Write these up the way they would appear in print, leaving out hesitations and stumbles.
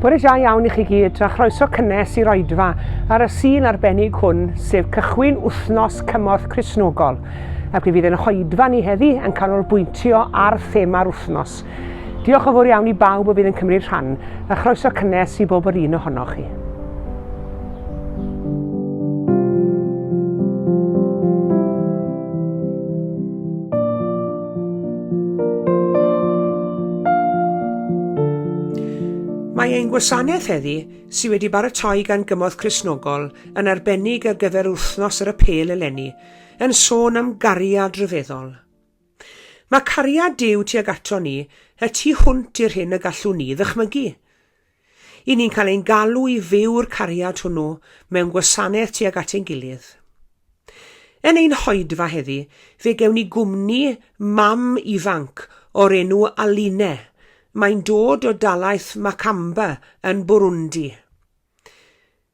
Bore da iawn i chi gyd a chroeso cynnes i'r oedfa ar y Sul arbennig hwn, sef cychwyn wythnos Cymorth Cristnogol. Ac mi fydd ein hoedfa ni heddi yn canolbwyntio ar thema'r wythnos. Diolch yn fawr iawn i bawb o fydd yn cymryd rhan, a chroeso cynnes i bob yr un ohonoch chi. Mae ein gwasanaeth heddi, sydd wedi baratoi gan Gymorth Cristnogol yn arbennig ar gyfer wythnos yr apêl eleni, yn sôn am gariad rhyfeddol. Mae cariad Duw tuag ato ni y tu hwnt i'r hyn y gallwn ni ddychmygu. I ni'n cael ein galw i fyw'r cariad hwnnw mewn gwasanaeth tuag at ein gilydd. Yn ein hoedfa heddi, fe gewn ni gwmni mam ifanc o'r enw Aline. Mae'n dod o dalaith Makamba yn Burundi.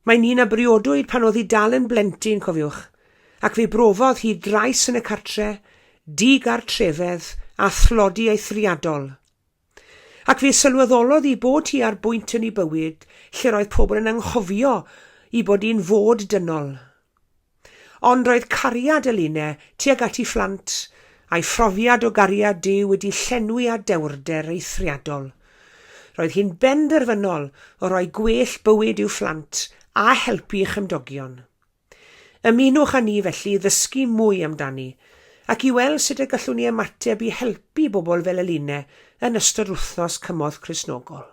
Mae'n un a briodwyd pan oedd hi dal yn blentyn, cofiwch, ac fe brofodd hi drais yn y cartre, digartrefedd a thlodi eithriadol. Ac fe sylweddolodd hi bod hi ar bwynt yn ei bywyd lle roedd pobl yn anghofio i bod hi'n fod dynol. Ond roedd cariad Eline tuag at ei phlant, a'i phrofiad o gariad Duw wedi llenwi â dewrder eithriadol. Roedd hi'n benderfynol o roi gwell bywyd i'w phlant a helpu ei chymdogion. Ymunwch â ni felly i ddysgu mwy amdani, ac i weld sut y gallwn ni ymateb i helpu bobl fel Eline yn ystod Wythnos Cymorth Cristnogol.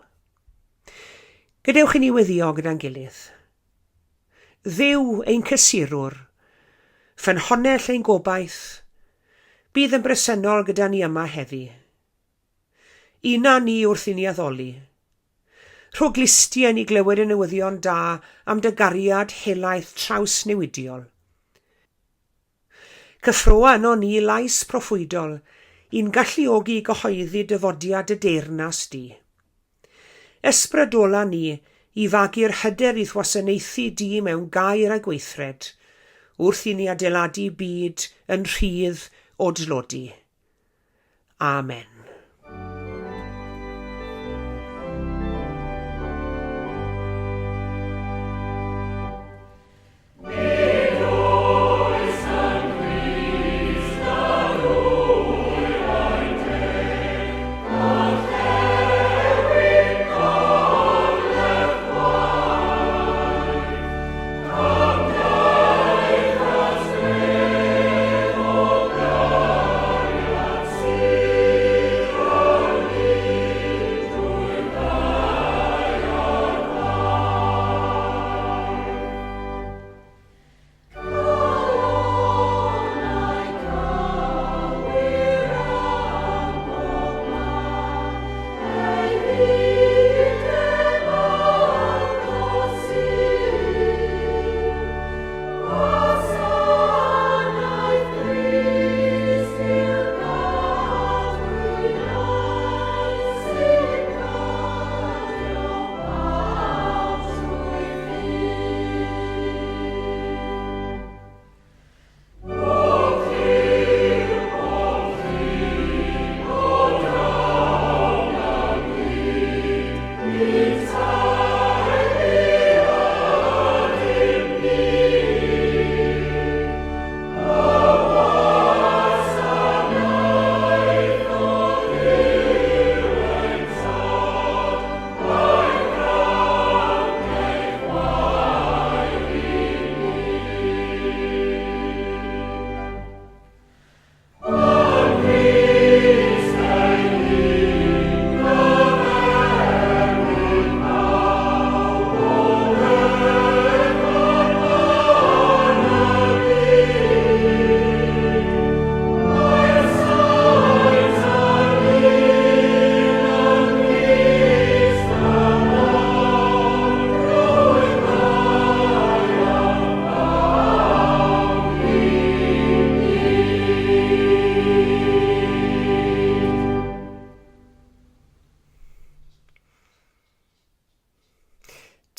Gadewch i ni weddïo gyda'n gilydd. Dduw, ein cysurwr, ffynhonnell ein gobaith, bydd yn bresennol gyda ni yma heddi. Una ni wrth i ni addoli. Rho glustiau ni glywed y newyddion da am dy gariad helaeth trawsnewidiol. Cyffroa yno ni lais proffwydol i'n galluogi i gyhoeddi dyfodiad dy deyrnas di. Ysbrydola ni i fagu'r hyder i'th wasanaethu di mewn gair a gweithred, wrth i ni adeiladu byd yn rhydd o dlodi. Amen.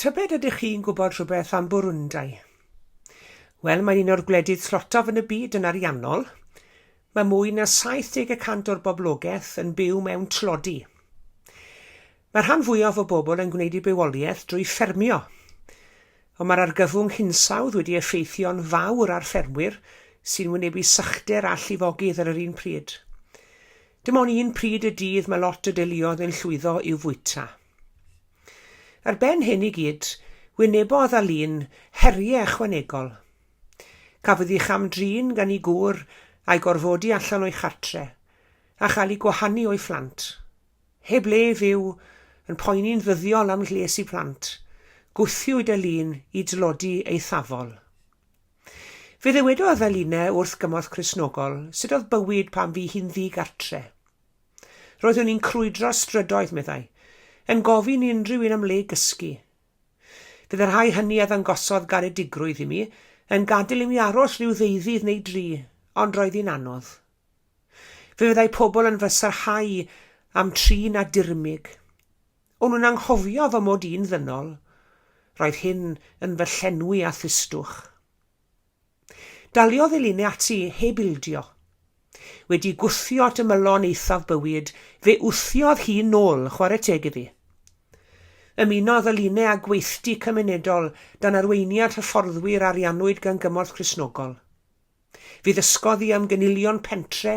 Tybed ydych chi'n gwybod rhywbeth am Burundi? Wel, mae'n un o'r gwledydd tlotaf yn y byd yn ariannol. Mae mwy na 70 y cant o'r boblogaeth yn byw mewn tlodi. Mae'r rhan fwyaf o bobl yn gwneud eu bywoliaeth drwy ffermio. Ond mae'r argyfwng hinsawdd wedi effeithio'n fawr ar ffermwyr sy'n wynebu sychder a llifogydd ar yr un pryd. Dim ond un pryd y dydd mae lot o deuluoedd yn llwyddo i'w fwyta. Ar ben hyn i gyd, wynebodd Aline heriau ychwanegol. Cafodd ei cham-drin gan ei gŵr a'i gorfodi allan o'i chartre, a chael ei gwahanu o'i phlant. Heb le i fyw, yn poeni'n ddyddiol am lles eu plant, gwthiwyd Aline i dlodi eithafol. Fe ddywedodd Aline wrth Gymorth Cristnogol sut oedd bywyd pan fu hi'n ddi-gartre. Roeddwn i'n crwydro strydoedd, meddai, yn gofyn i unrhyw un am le i gysgu. Bydd y rhai hynny a ddangosodd garedigrwydd i mi yn gadael i mi aros rhyw ddeuddydd neu dri, ond roedd hi'n anodd. Fe fyddai pobl yn fy sarhau a'm trin â dirmyg. O'n nhw'n anghofio fy mod i'n ddynol. Roedd hyn yn fy llenwi â thristwch. Daliodd Eline ati heb ildio. Wedi gwthio at ymylon eithaf bywyd, fe wthiodd hi nôl, chwarae teg iddi. Ymunodd Eline â gweithdy cymunedol dan arweiniad hyfforddwyr ariannwyd gan Gymorth Cristnogol. Fe ddysgodd hi am gynilion pentre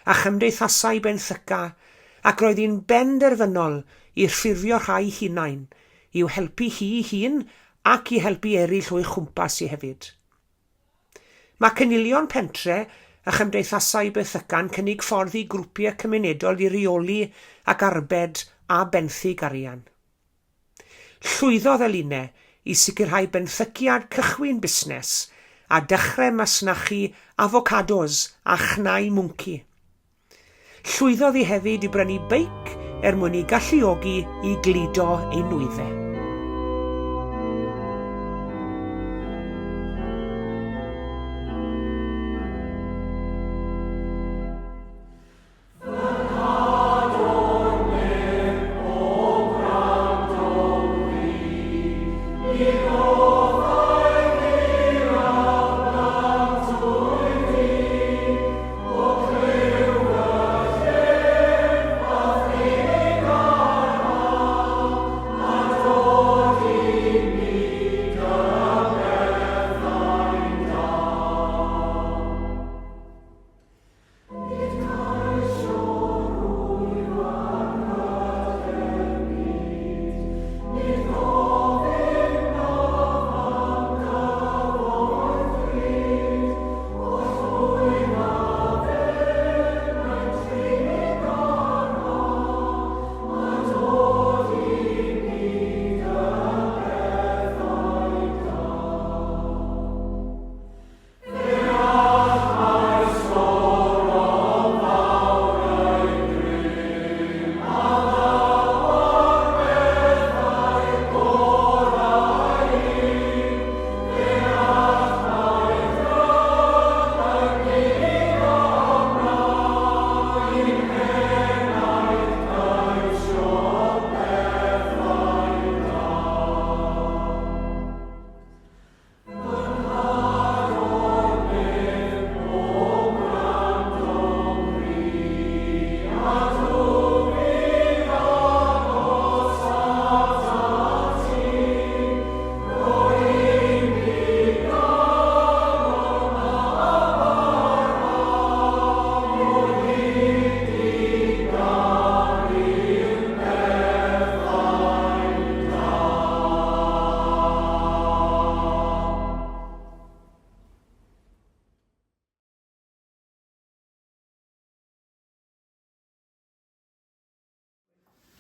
a chymdeithasau benthyca ac roedd hi'n benderfynol i ffurfio rhai hunain i'w helpu hi'i hun ac i helpu eraill o'i chwmpas hi hefyd. Mae cynilion pentre a chymdeithasau benthyca'n cynnig ffordd i grwpiau cymunedol i reoli ac arbed a benthyg arian. Llwyddodd Eline i sicrhau benthyciad cychwyn busnes a dechrau masnachu afocados a chnau mwnci. Llwyddodd hi hefyd i brynu beic er mwyn ei galluogi i gludo ei nwyddau.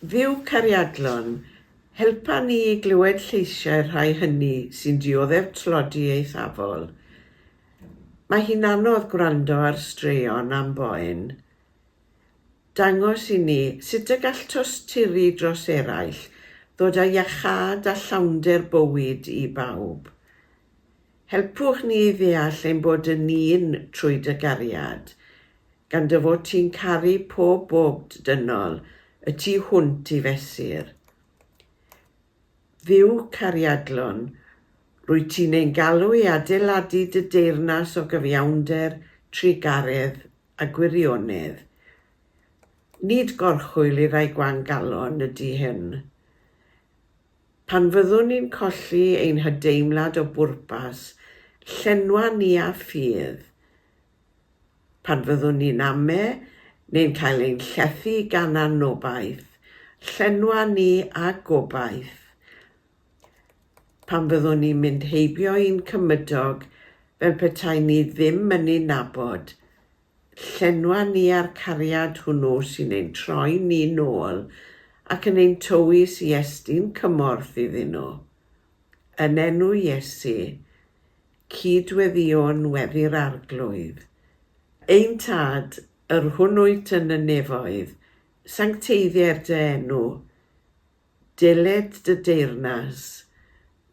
Dduw cariadlon, helpa ni i glywed lleisiau'r rhai hynny sy'n dioddef tlodi eithafol. Mae hi'n anodd gwrando ar straeon am boen. Dangos i ni sut y gall tosturi dros eraill ddod â iachâd a llawnder bywyd i bawb. Helpwch ni i ddeall ein bod yn un trwy dy gariad, gan dy fod ti'n caru pob bod dynol y tu hwnt i fesur. Dduw cariadlon, rwyt ti'n ein galw i adeiladu dy deyrnas o gyfiawnder, trugaredd a gwirionedd. Nid gorchwyl i rai gwan galon ydy hyn. Pan fyddwn ni'n colli ein hydeimlad o bwrpas, llenwa ni â ffydd. Pan fyddwn ni'n ame neu'n cael ein llethu gan anobaith, llenwa ni â gobaith. Pan fyddwn ni'n mynd heibio i'n cymydog fel petai ni ddim yn ei nabod, llenwa ni â'r cariad hwnnw sy'n ein troi ni nôl ac yn ein tywys i estyn cymorth iddyn nhw. Yn enw Iesu, cyd-weddïwn weddi'r Arglwydd. Ein Tad, yr hwn wyt yn y nefoedd, sancteiddier dy enw, Deled dy deyrnas,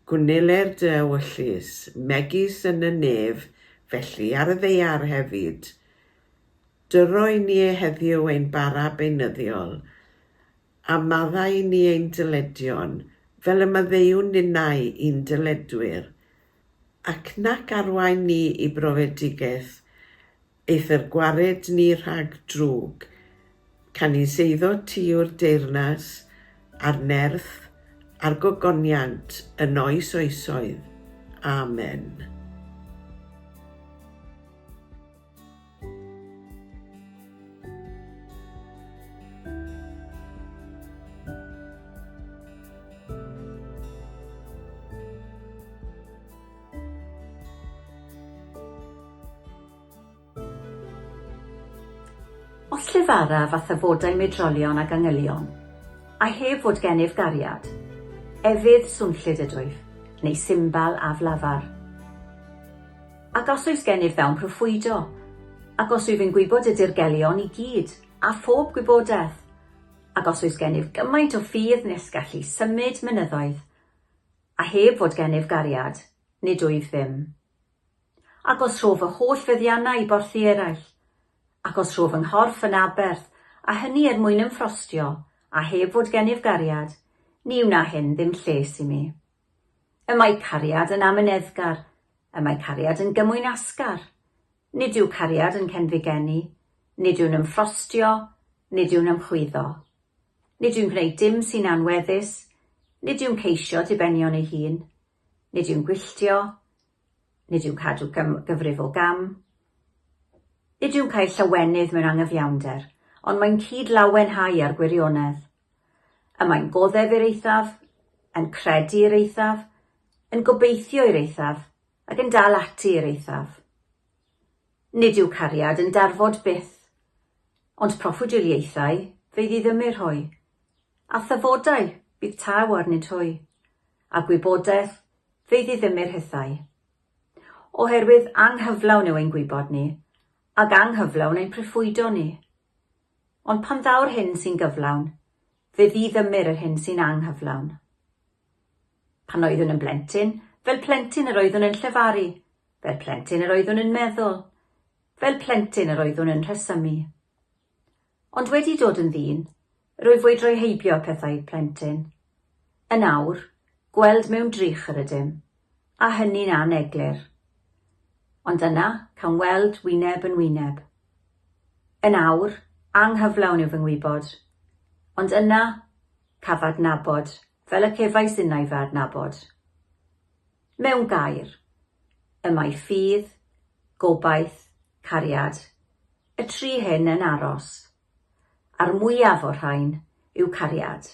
gwneler dy ewyllys, megis yn y nef, felly ar y ddaear hefyd. Dyro i ni heddiw ein bara beunyddiol, a maddau i ni ein dyledion, fel y maddeuwn ninnau i'n dyledwyr. Ac nac arwain ni i brofedigaeth, Eithr gwared ni rhag drwg. Canys eiddo ti yw'r deyrnas, a'r nerth, a'r gogoniant, yn oes oesoedd. Amen. Os llefaraf a thyfodau meidrolion ac angylion, a heb fod gennyf gariad, efydd swnllyd ydwyf, neu simbal aflafar. Ac os oes gennyf ddawn proffwydo, ac os wyf yn gwybod y dirgelion i gyd, a phob gwybodaeth, ac os oes gennyf gymaint o ffydd nes gallu symud mynyddoedd, a heb fod gennyf gariad, nid wyf ddim. Ac os rho fy holl feddiannau i borthi eraill, ac os rho fy nghorff yn aberth, a hynny er mwyn ymffrostio, a heb fod gennyf gariad, ni wna hyn ddim lles i mi. Y mae cariad yn amyneddgar, y mae cariad yn gymwynasgar. Nid yw cariad yn cenfigennu, nid yw'n ymffrostio, nid yw'n ymchwyddo. Nid yw'n gwneud dim sy'n anweddus, nid yw'n ceisio dibenion ei hun, nid yw'n gwylltio, nid yw'n cadw gyfrif o gam, nid yw'n cael llawenydd mewn angyfiawnder, ond mae'n cyd-lawenhau â'r gwirionedd. Y mae'n goddef i'r eithaf, yn credu i'r eithaf, yn gobeithio i'r eithaf, ac yn dal ati i'r eithaf. Nid yw cariad yn darfod byth, ond proffwydoliaethau fe ddiddymir hwy, a thyfodau bydd taw arnynt hwy, a gwybodaeth fe'i ddiddymir hithau. Oherwydd anghyflawn yw ein gwybod ni, ac anghyflawn ein proffwydo ni. Ond pan ddaw'r hyn sy'n gyflawn, fe ddiddymir yr hyn sy'n anghyflawn. Pan oeddwn yn blentyn, fel plentyn yr oeddwn yn llefaru, fel plentyn yr oeddwn yn meddwl, fel plentyn yr oeddwn yn rhesymu. Ond wedi dod yn ddyn, rwyf wedi rhoi heibio pethau plentyn. Yn awr, gweld mewn drych yr ydym, a hynny'n aneglur. Ond yna, cawn weld wyneb yn wyneb. Yn awr, anghyflawn yw fy ngwybod. Ond yna, caf adnabod, fel y cefais innau fy adnabod. Mewn gair, y mae ffydd, gobaith, cariad, y tri hyn yn aros, a'r mwyaf o'r rhain yw cariad.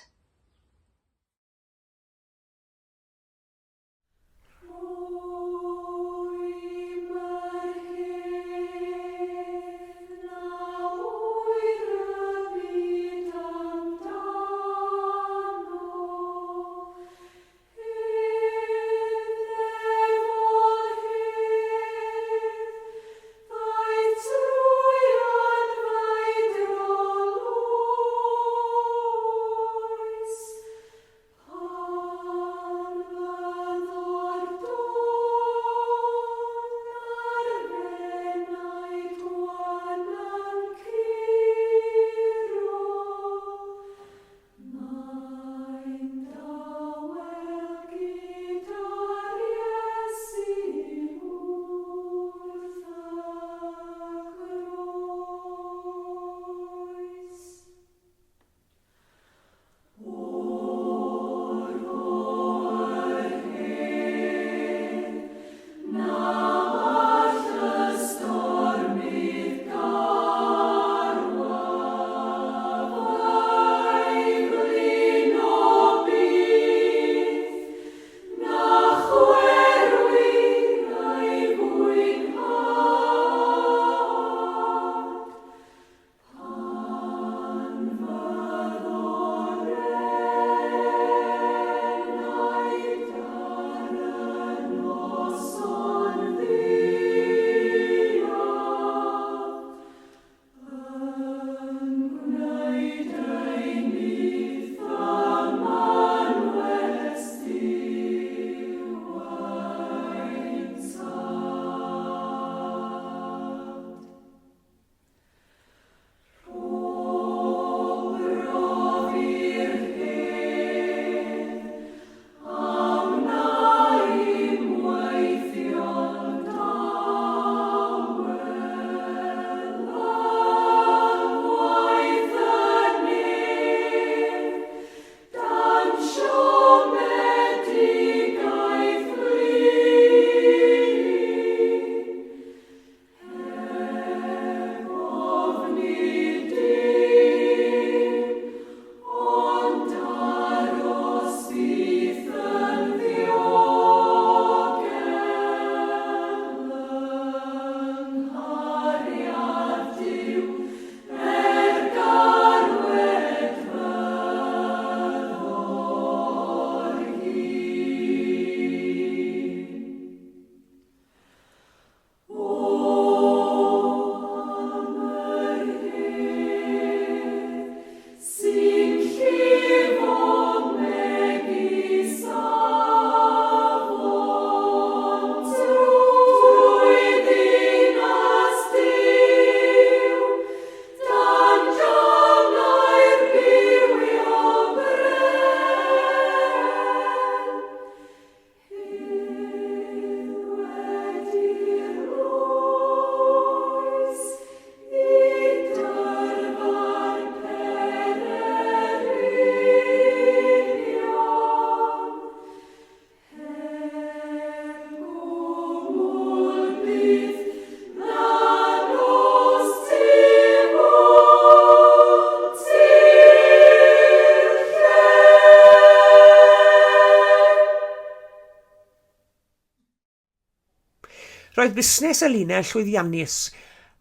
Roedd busnes Alina yn llwyddiannus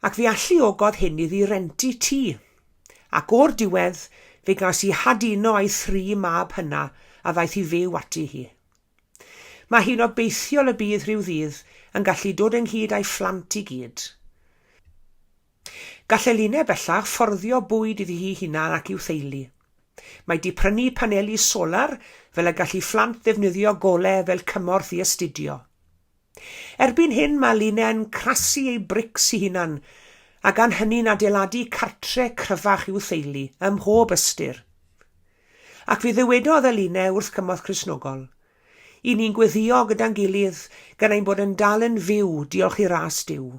ac fe alluogodd hyn iddi rentu tŷ. Ac o'r diwedd, fe gas hi haduno a'i thri mab hyna a ddaeth i fyw ati hi. Mae hi'n obeithiol y bydd rhyw ddydd yn gallu dod ynghyd â'i phlant i gyd. Gall Eline bellach fforddio bwyd iddi hi hunan ac i'w theulu. Mae 'di prynu paneli solar fel y gall ei phlant ddefnyddio gole fel cymorth i astudio. Erbyn hyn mae Line'n crasu ei brics ei hunan a gan hynny'n adeiladu cartre cryfach i'w theulu ym mhob ystyr. Ac fe ddywedodd Eline wrth Cymorth Cristnogol, I ni'n gweddïo gyda'n gilydd gan ein bod yn dal yn fyw diolch i ras Duw.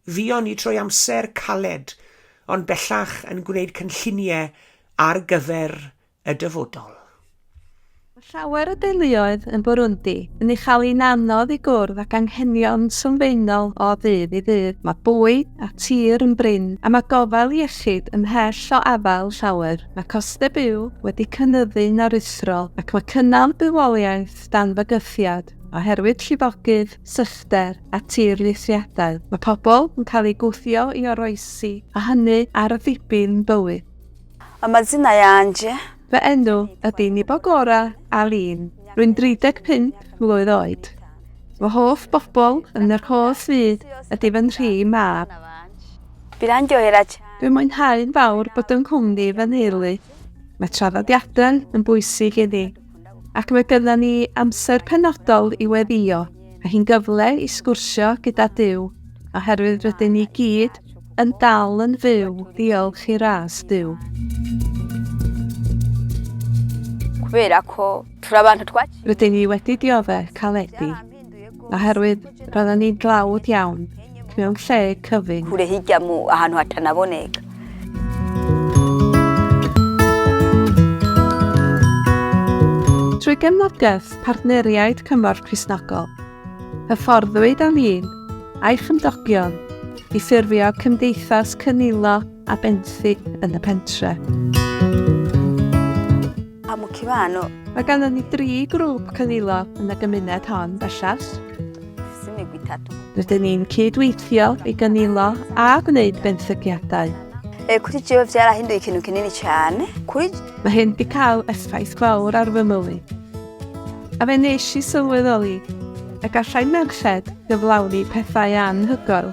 Fuon ni trwy amser caled, ond bellach yn gwneud cynlluniau ar gyfer y dyfodol. Mae llawer o deuluoedd yn Burundi yn ei chael hi'n anodd i gwrdd ag anghenion sylfaenol o ddydd i ddydd. Mae bwyd a tir yn brin, a mae gofal iechyd ymhell o afael llawer. Mae costau byw wedi cynyddu'n aruthrol, ac mae cynnal bywoliaeth dan fygythiad oherwydd llifogydd, sychder a tirlithriadau. Mae pobl yn cael eu gwthio i oroesi, a hynny ar ddibyn bywyd. Amazina yanje. Fy enw ydy Nibogora Aline. Rwy'n 35 mlwydd oed. Fy hoff bobl yn yr holl fyd ydy fy nhri mab. Dwi'n mwynhau'n fawr bod yng nghwmni fy nheulu. Mae traddodiadau yn bwysig iddi, ac mae gynnon ni amser penodol i weddïo. Mae hi'n gyfle i sgwrsio gyda Duw, oherwydd rydyn ni gyd yn dal yn fyw diolch i ras Duw. Rydyn ni wedi dioddef caledi, oherwydd roedden ni'n dlawd iawn mewn lle cyfyng. Trwy gefnogaeth partneriaid Cymorth Cristnogol, hyfforddwyd Aline a'i chymdogion i ffurfio cymdeithas cynilo a benthyg yn y pentre. Mae ganddo ni dri grŵp cynilo yn y gymuned hon bellach. Rydyn ni'n cyd-weithio i gynilo a gwneud benthyciadau. Mae hyn wedi cael effaith fawr ar fy mywyd. A fe wnes i sylweddoli y gallai merched gyflawni pethau anhygoel.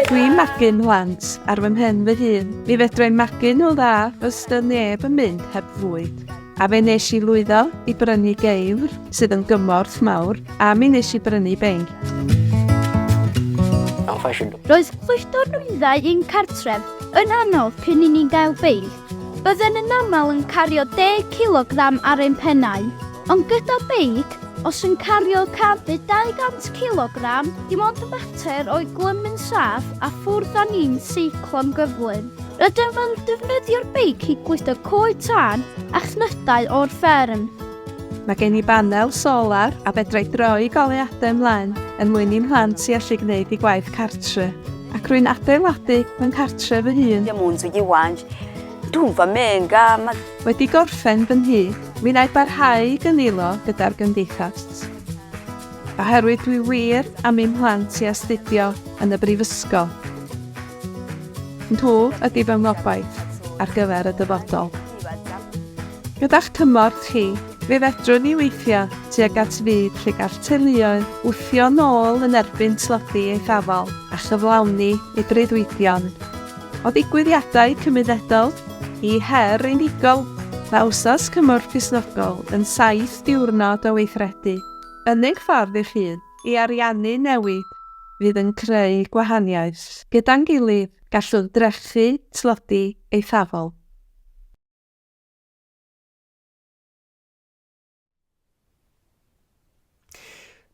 Dwi'n magu mhlant ar fy mhen fy hun. Mi fedra i magu nhw dda os dy neb yn mynd heb fwyd. A fe nes i lwyddo i brynu geifr, sydd yn gymorth mawr, a mi nes i brynu beic. Roedd cludo nwyddau i'n cartref yn anodd cyn i ni gael beic. Bydden yn aml yn cario deg cilogram ar ein pennau. Ond gyda beic, os yn cario 100 neu 200 cilogram, dim ond mater o'i glymu'n saff a ffwrdd â ni'n seiclo'n gyflym. Rydym yn defnyddio'r beic i gludo coed tân a chnydau o'r fferm. Mae gen i banel solar a fedra i droi goleuadau ymlaen er mwyn i'm mhlant i allu gwneud eu gwaith cartre. Ac rwy'n adeiladu fy nghartre fy hun. Wedi gorffen fy nhŷ, mi wna i barhau i gynilo gyda'r gymdeithas. Oherwydd dwi wir am i'm mhlant i astudio yn y brifysgol. Nhw ydy fy ngobaith ar gyfer y dyfodol. Gyda'ch cymorth chi, fe fedrwn ni weithio tuag at fyd lle gall teuluoedd wthio nôl yn erbyn tlodi eithafol a chyflawni eu breuddwydion. O ddigwyddiadau cymunedol i her unigol, mae Wsos Cymorth Cristnogol yn saith diwrnod o weithredu yn eich ffordd eich hun i ariannu newid fydd yn creu gwahaniaeth. Gyda'n gilydd, gallwn drechu tlodi eithafol.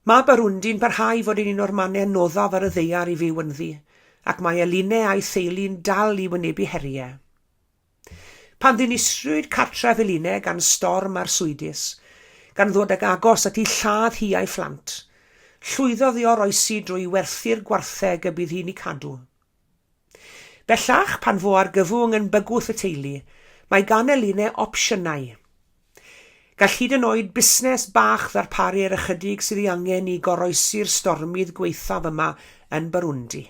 Mae Barwndi'n parhau i fod yn un o'r mannau anoddaf ar y ddaear i fyw ynddi, ac mae Eline a'i theulu'n dal i wynebu heriau. Pan ddinistriwyd cartref Eline gan storm arswydus, gan ddod ag agos at ei lladd hi a'i phlant, llwyddodd i oroesi drwy werthu'r gwartheg y bydd hi'n eu cadw. Bellach, pan fo argyfwng yn bygwth y teulu, mae gan Eline opsiynau. Gall hyd yn oed busnes bach ddarparu'r ychydig sydd ei angen i goroesi'r stormydd gwaethaf yma yn Burundi.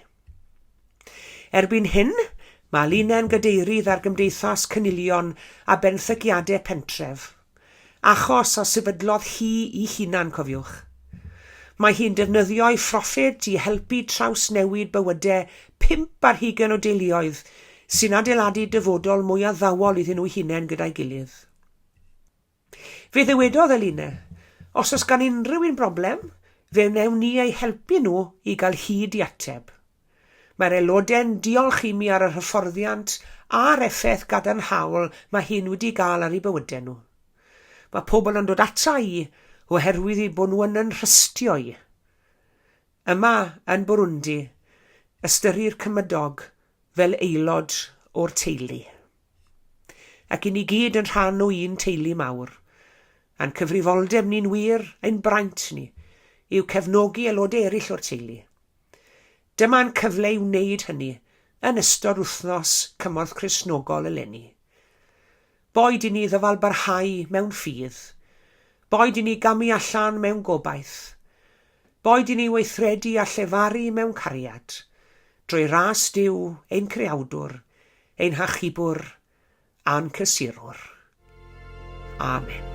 Erbyn hyn, mae Alina'n gadeirydd ar Gymdeithas Cynilion a Benthyciadau Pentref, achos a sefydlodd hi i hunan, cofiwch. Mae hi'n defnyddio'i phroffit i helpu trawsnewid bywydau 25 o deuluoedd sy'n adeiladu dyfodol mwy addawol iddyn nhw'u hunain gyda'i gilydd. Fe ddywedodd Eline, Os oes gan unrhyw un broblem, fe wnewn ni eu helpu nhw i gael hyd i ateb. Mae'r aelodau'n diolch i mi ar yr hyfforddiant a'r effaith gadarnhaol mae hyn wedi gael ar eu bywydau nhw. Mae pobl yn dod ata i oherwydd eu bod nhw yn 'y nhrystio i. Yma yn Burundi, ystyrir cymydog fel aelod o'r teulu. Ac i ni gyd yn rhan o un teulu mawr. A'n cyfrifoldeb ni'n wir, ein braint ni, yw cefnogi aelodau eraill o'r teulu. Dyma'n cyfle i wneud hynny yn ystod wythnos Cymorth Cristnogol eleni. Boed i ni ddyfalbarhau mewn ffydd. Boed i ni gamu allan mewn gobaith. Boed i ni weithredu a llefaru mewn cariad, drwy ras Duw, ein Creawdwr, ein Hachubwr a'n Cysurwr. Amen.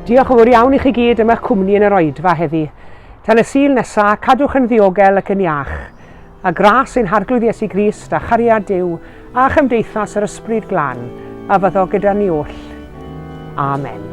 Diolch yn fawr iawn i chi gyd am eich cwmni yn yr oedfa heddi. Tan y Sul nesa, cadwch yn ddiogel ac yn iach. A gras ein Harglwydd Iesu Grist a chariad Duw a chymdeithas yr Ysbryd Glân a fyddo gyda ni oll. Amen.